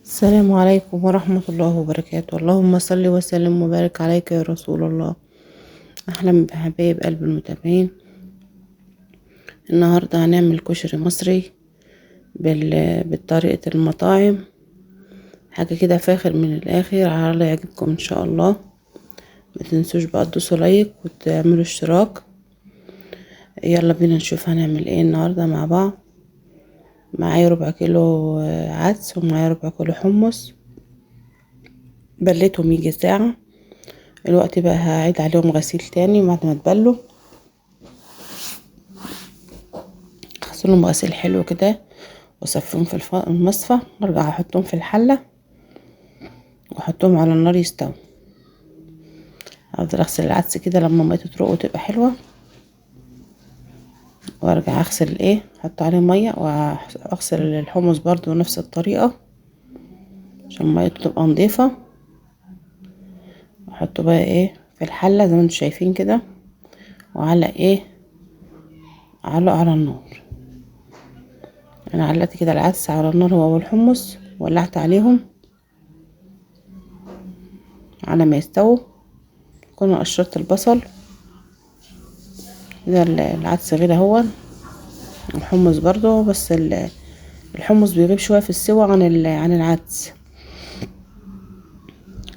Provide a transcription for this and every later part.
السلام عليكم ورحمة الله وبركاته. اللهم صل وسلم وبارك عليك يا رسول الله. أهلا بحبايب قلب المتابعين. النهاردة هنعمل كشري مصري بطريقة المطاعم، حاجة كده فاخر من الآخر، على الله يعجبكم إن شاء الله. ما تنسوش بقى تدوسوا لايك وتعملوا اشتراك. يلا بينا نشوف هنعمل ايه النهاردة مع بعض. معايا ربع كيلو عدس ومعايا ربع كيلو حمص، بليتهم يجي ساعة. الوقت بقى هعيد عليهم غسيل تاني بعد ما تبلوا، اغسلهم غسيل حلو كده واصفيهم في المصفى، وارجع احطهم في الحلة واحطهم على النار يستووا. افضل اغسل العدس كده لما ميته تروق وتبقى حلوة، وارجع اغسل ايه، احط عليه مية، واغسل الحمص برضو نفس الطريقة عشان ميته تبقى نظيفة. احطه بقى ايه في الحلة زي ما انتم شايفين كده، وعلق ايه، علق على النار. انا علقت كده العدس على النار هو والحمص، ولعت عليهم على ما يستووا. كنا قشرت البصل ده، العدس غير اهو، الحمص برضو، بس الحمص بيغيب شوية في السوا عن العدس.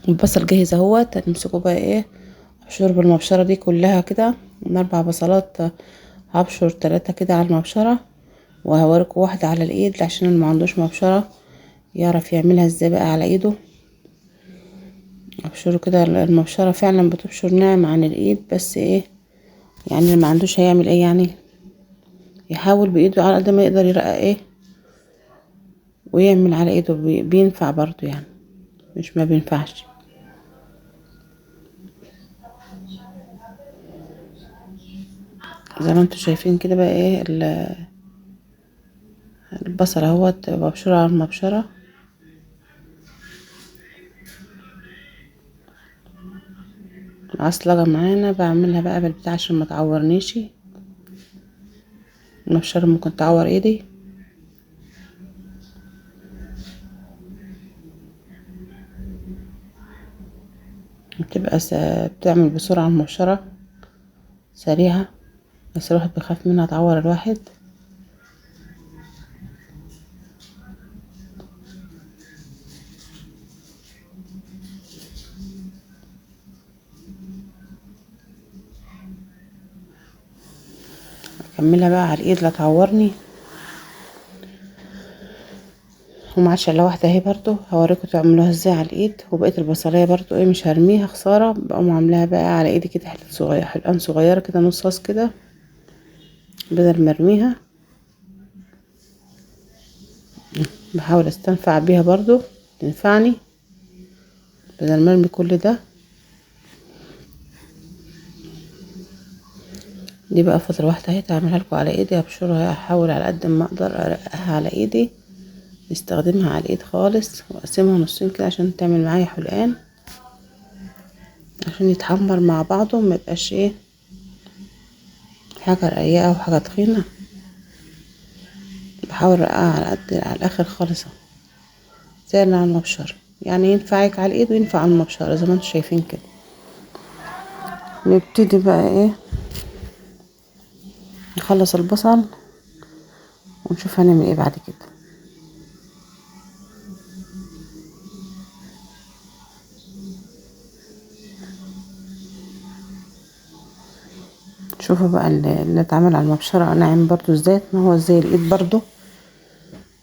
البصل جاهز اهوت. هنمسكه بقى ايه، ابشره بالمبشره دي كلها كده، من 4 بصلات هبشر 3 كده على المبشره، وهوريكم واحدة على الايد عشان اللي ما عندوش مبشرة يعرف يعملها ازاي بقى على ايده. ابشره كده، المبشره فعلا بتبشر ناعم عن الايد، بس ايه يعني اللي ما عندوش هيعمل ايه، يعني يحاول بايده على قد ما يقدر يرقق ايه ويعمل على ايده، بينفع برضو يعني، مش ما بينفعش. زي ما انتم شايفين كده بقى ايه البصل اهوت مبشوره على المبشره. عصلجه معانا بعملها بقى بالبتاع عشان ما تعورنيش، المبشره ممكن تعور ايدي. بتبقى بتعمل بسرعة المبشره سريعة، بس الواحد بيخاف منها تعور الواحد. اكملها بقى على الايد لا تعورني. وما عادش الا واحدة اهي برضو، هوريكم تعملوها ازاي على الايد. وبقية البصلايه برضو ايه مش هرميها خسارة، بقوم عاملاها بقى على ايدي كده حتة صغيرة، حلقان صغيرة كده نص صاص كده بدل ما ارميها. بحاول استنفع بيها برضو، تنفعني بدل ما ارمي كل ده. دي بقى فاضل واحدة اهي، هعملها لكم على ايدي، هبشرها، هحاول على قد ما اقدر ارققها على ايدي، نستخدمها على الايد خالص، واقسمها نصين كده عشان تعمل معايا حلقان، عشان يتحمر مع بعضه ما يبقاش ايه حاجة رقيقه وحاجه تخينة. بحاول ارققها على قد على الاخر خالص زي اللي على المبشره، يعني ينفعك على الايد وينفع على المبشره زي ما انتم شايفين كده. نبتدي بقى ايه نخلص البصل ونشوف هنعمل ايه بعد كده. شوفوا بقى اللي اتعمل على المبشره ناعم برضو ازاي، ما هو زي الايد برضو،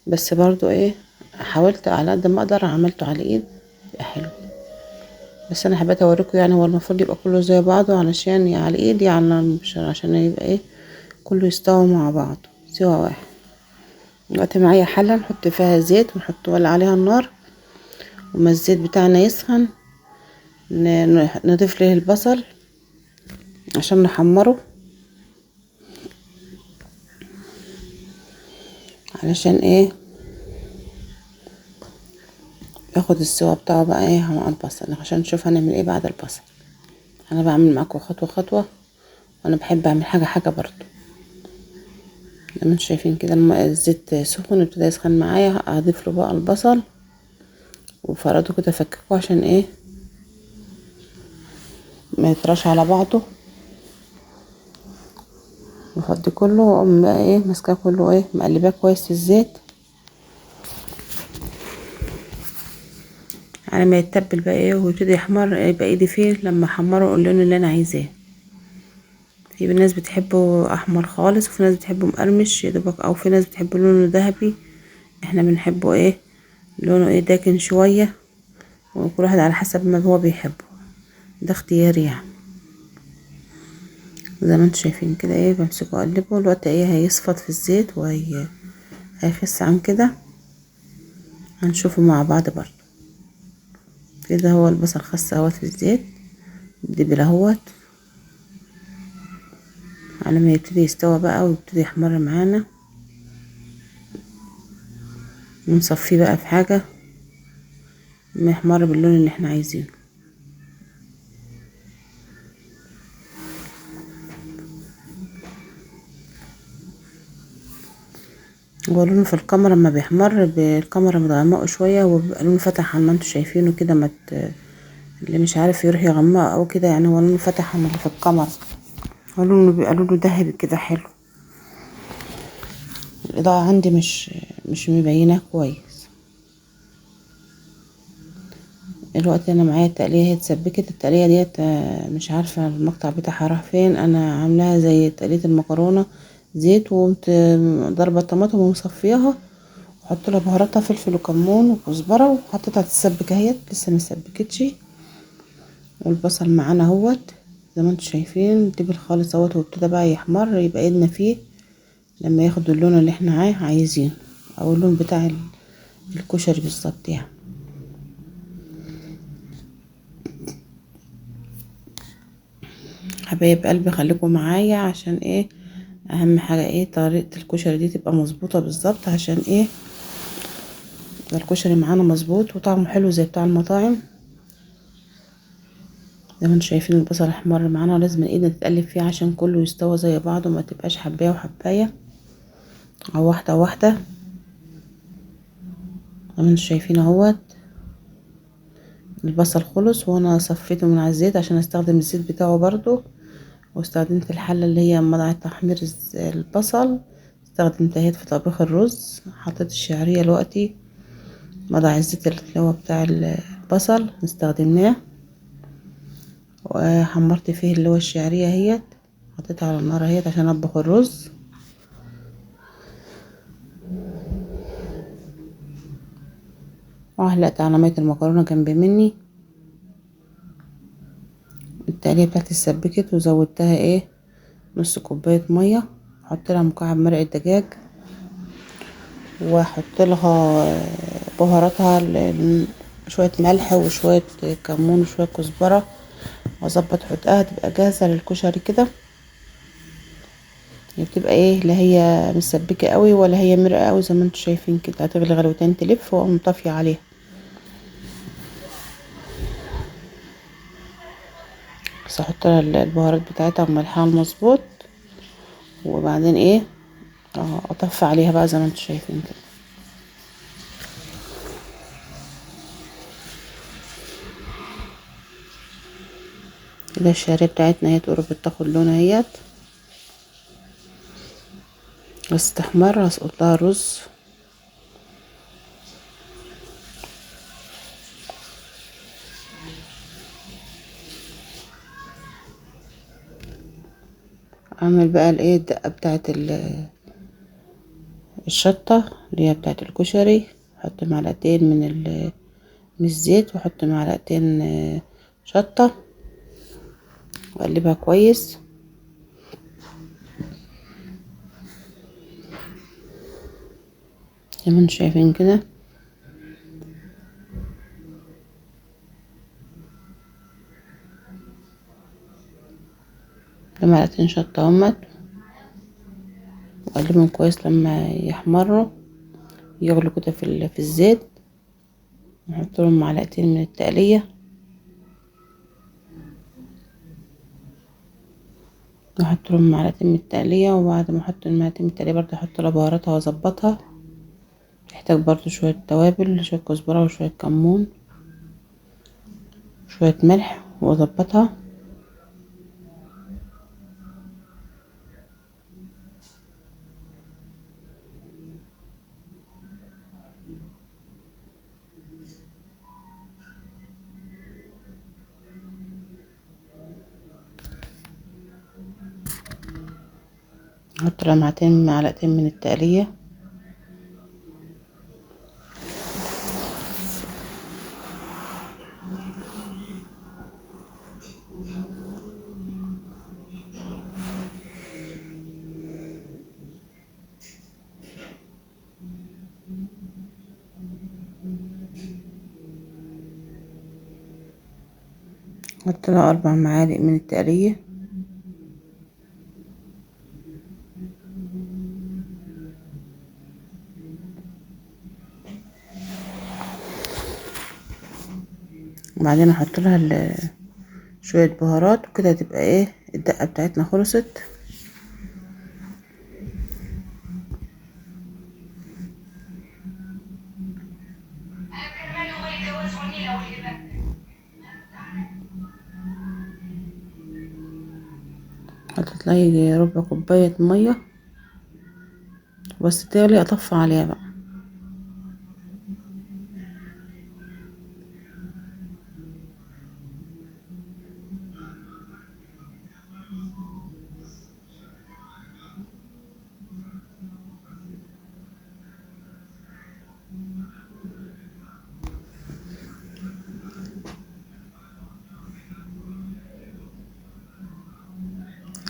بس برضو ايه حاولت على قد ما اقدر عملته على الايد يبقى حلو. بس انا حبيت اوريكم يعني هو المفروض يبقى كله زي بعضه، علشان يا على الايد يا على المبشره، عشان يبقى ايه كله يستوى مع بعضه سوا واحد. دلوقتي معايا حله نحط فيها زيت، ونحط ولا عليها النار، وما الزيت بتاعنا يسخن نضيف له البصل عشان نحمره، علشان ايه ياخد السوا بتاعه بقى ايه مع البصل، عشان نشوف هنعمل ايه بعد البصل. انا بعمل معاكم خطوة خطوة، وانا بحب اعمل حاجة حاجة برضو. زي ما انتم شايفين كده الزيت سخن ابتدى يسخن معايا، هضيف له بقى البصل. وفرده كده، فككه عشان ايه ما يطرش على بعضه. وافضي كله واقوم بقى ايه ماسكاه كله ايه مقلباه كويس في الزيت على ما يتبل بقى ايه ويبتدي يحمر. يبقى ايدي فيه لما احمره اللون اللي انا عايزاه. في ناس بتحبه احمر خالص، وفي ناس بتحبه مقرمش يا دوبك، او في ناس بتحبه لونه ذهبي. احنا بنحبه ايه لونه ايه داكن شوية، وكل واحد على حسب ما هو بيحبه، ده اختياري يعني. زي ما انتم شايفين كده ايه بمسكه اقلبه الوقت ايه هيصفط في الزيت وهي هيخس عن كده، هنشوفه مع بعض برضو كده. هو البصل خس اهوت في الزيت، دبل اهوت على ما يبتدي يستوى بقى ويبتدي يحمر معانا. ونصفيه بقى في حاجة ما يحمر باللون اللي احنا عايزينه. هو لونه في الكاميرا لما بيحمر بالكاميرا متغمقه شوية وبيبقى لونه فتح عن ما انتوا شايفينه كده، ما اللي مش عارف يروح يغمقه او كده يعني، هو لونه فتح عن اللي في الكاميرا، هو لونه بيبقى لونه ذهبي كده حلو. الاضاءة عندي مش مبينة كويس. الوقت انا معايا التقليه هي اتسبكت. التقليه ديت مش عارفه المقطع بتاعها راح فين، انا عاملاها زي تقليه المكرونه، زيت وقمت ضربه الطماطم ومصفياها وحط لها بهاراتها فلفل وكمون وكزبره وحطيتها تتسبك اهيت، لسه ما سبكتش. والبصل معانا اهوت زي ما انتم شايفين دبل خالص اهوت، وابتدى بقى يحمر، يبقى ايدنا فيه لما ياخد اللون اللي احنا عايزينه او اللون بتاع الكشري بالظبط يعني. حبايب قلبي خليكم معايا عشان ايه اهم حاجة ايه طريقه الكشري دي تبقى مظبوطة بالظبط، عشان ايه الكشري معانا مظبوط وطعمه حلو زي بتاع المطاعم. زي ما انتم شايفين البصل احمر معانا، لازم ايدنا تتقلب فيه عشان كله يستوى زي بعضه، ما تبقاش حبايه وحبايه او واحدة واحدة. زي ما انتم شايفين اهوت البصل خلص، وانا صفيته من على الزيت عشان استخدم الزيت بتاعه برضو، واستخدمت الحلة اللي هي مضعة تحمير البصل، استخدمتها في طبيخ الرز. حطيت الشعرية دلوقتي مضع الزيت اللي هو بتاع البصل استخدمناه، وحمرت فيه اللي هو الشعرية اهيت، حطيتها على النار اهيت عشان اطبخ الرز. وعلقت على مية المكرونه جنب مني. التقليه بتاعتي اتسبكت وزودتها ايه نص كوباية مية، احط لها مكعب مرق الدجاج واحط لها بهاراتها، شوية ملح وشوية كمون وشوية كزبره، واظبط حدقها تبقى جاهزة للكشري كده. هي بتبقى ايه لا هي مسبكه قوي ولا هي مرقه قوي زي ما انتم شايفين كده، هتغلي غلوتين تلف واقوم طافية عليها. بس احط لها البهارات بتاعتها وملحها المظبوط، وبعدين ايه اطفي عليها بقى زي ما انتم شايفين كده. كده الشعرية بتاعتنا اهي قربت تاخد لون اهيت، بس تحمر. هسقط لها رز، اعمل بقى الايه الدقة بتاعت الشطه اللي هي بتاعت الكشري. احط معلقتين من الزيت، واحط معلقتين شطه واقلبها كويس. زي ما انتم شايفين كده معلقتين شطه اهمت، واقلبهم كويس لما يحمروا يغلوا كده في الزيت. نحط لهم معلقتين من التقليه، نحط لهم معلقتين من التقليه، وبعد ما احط المعلقتين من التقليه برضه احط لها بهاراتها واظبطها. تحتاج برضو شوية توابل، شوية كزبرة وشوية كمون، شوية ملح، واظبطها. احط لها معلقتين من التقلية. احط لها 4 معالق من التقلية. وبعدين احط لها شوية بهارات، وكده هتبقى ايه الدقة بتاعتنا خلصت. حطيت لها ربع كوباية مية بس تغلي، اطفي عليها بقى.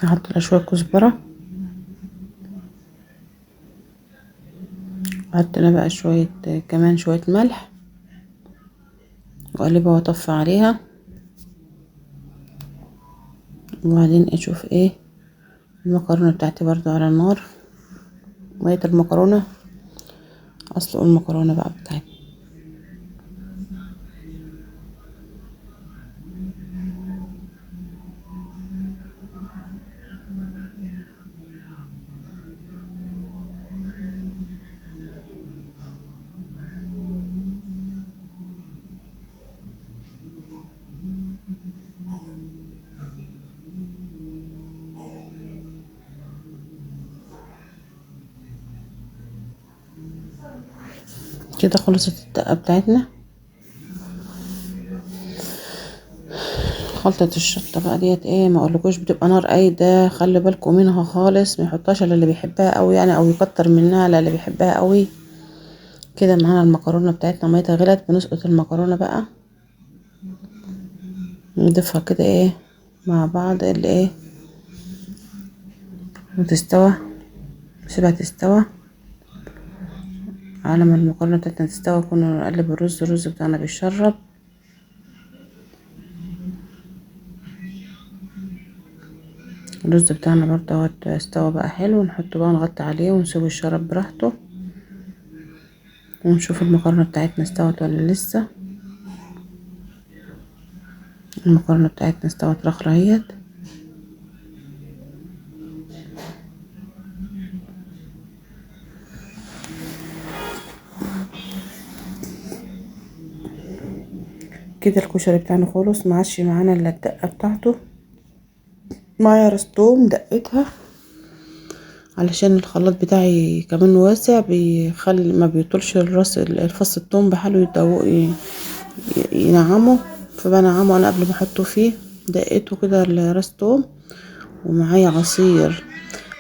هحط لها شوية كزبره، احط لها بقى شوية كمان شوية ملح، واقلبها واطفي عليها. وبعدين اشوف ايه المكرونه بتاعتي برضو على النار، مية المكرونه، اسلق المكرونه بقى بتاعتي. كده خلصت الدقة بتاعتنا. خلطة الشطة بقى ديت ايه ما اقولكوش، بتبقى نار قايدة، خلي بالكم منها خالص، ما يحطهاش الا اللي بيحبها قوي يعني، او يكتر منها على اللي بيحبها قوي. كده معانا المكرونة بتاعتنا ميتها غلت، بنسقط المكرونة بقى، نضيفها كده ايه مع بعض اللي ايه وتستوى، نسيبها تستوى. على ما المكرونه بتاعتنا تستوى كنا نقلب الرز، الرز بتاعنا بيشرب. الرز بتاعنا برضه اهوت استوى بقى حلو، نحطه بقى نغطي عليه ونسيبه يشرب براحته، ونشوف المكرونه بتاعتنا استوت ولا لسه. المكرونه بتاعتنا استوت رخرة اهيت. كده الكشري بتاعنا خلص، ما عادش معانا الا الدقة بتاعته. معايا راس توم دقتها علشان الخلاط بتاعي كمان واسع، بيخلي ما بيطولش الراس الفص التوم بحاله يدوق ينعمه، فبنعمه انا قبل ما احطه فيه. دقيته كده راس توم. ومعايا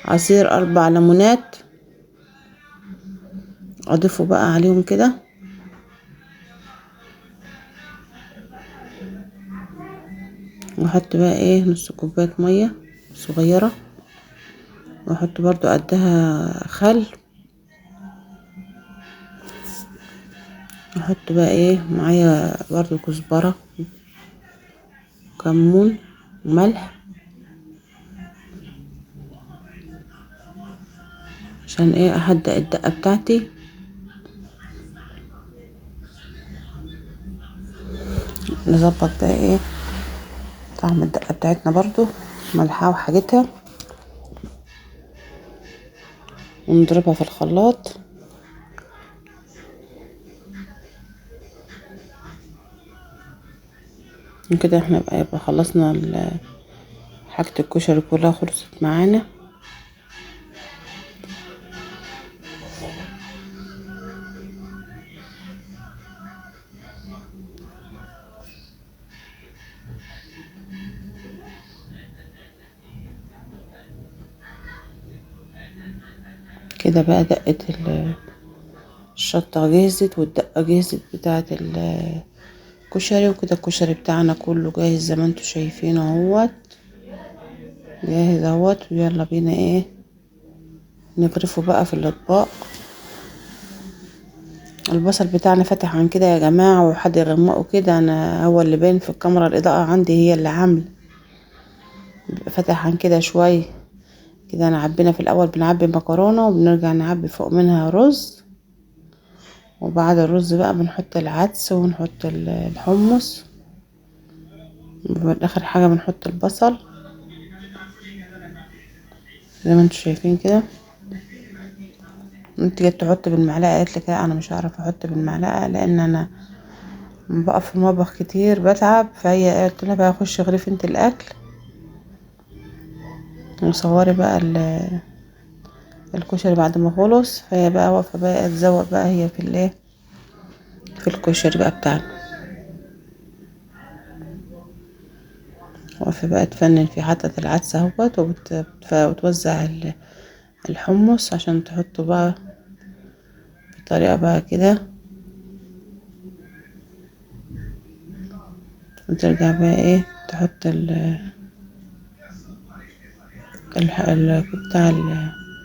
عصير 4 ليمونات اضيفه بقى عليهم كده. واحط بقى ايه نص كوباية مية صغيرة، واحط برضو قدها خل، احط بقى ايه معايا برضو كزبره كمون وملح عشان ايه احدق الدقة بتاعتي. نظبط بقى ايه طعم الدقة بتاعتنا برضو، ملحها وحاجتها، ونضربها في الخلاط. وكده احنا بقى يبقى خلصنا حاجة الكشري كلها خلصت معانا. كده بقى دقة الشطة جهزت، والدقة جهزت بتاعة الكشري. وكده الكشري بتاعنا كله جاهز زي ما انتوا شايفين اهوت، جاهز اهوت. ويلا بينا ايه نغرفه بقى في الاطباق. البصل بتاعنا فاتح عن كده يا جماعة، وحد يغمقه كده، انا هو اللي باين في الكاميرا، الاضاءة عندي هي اللي عاملة بيبقى فاتح عن كده شوية كده. انا عبينا في الاول بنعبي مكرونة، وبنرجع نعبي فوق منها رز، وبعد الرز بقى بنحط العدس ونحط الحمص، وفي اخر حاجة بنحط البصل زي ما انتوا شايفين كده. انت جيت تحط بالمعلقة، قالت لك لا انا مش هعرف احط بالمعلقة لان انا بقف في المطبخ كتير بتعب، فهي قالت لها بقى خشي اغرفي انت الاكل وصوري بقى الكشري بعد ما خلص. فهي بقى واقفة بقى تزوق بقى هي في الايه في الكشري بقى بتاعنا، واقفة بقى تفنن في حتة العدس اهوت، وتوزع الحمص عشان تحطه بقى بطريقة بقى كده، وترجع بقى ايه تحط بتاع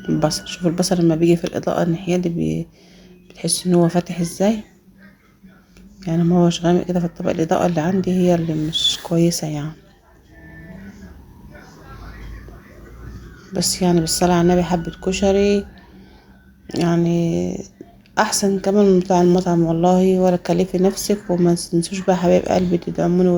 البصل. شوف البصل لما بيجي في الإضاءة الناحية دي بتحس ان هو فاتح ازاي، يعني ما هوش غامق كده في الطبق. الإضاءة اللي عندي هي اللي مش كويسة يعني، بس يعني بالصلاة على النبي حبة كشري يعني أحسن كمان من بتاع المطعم والله، ولا تكلفي نفسك. وما تنسوش بقى حبايب قلبي تدعموني.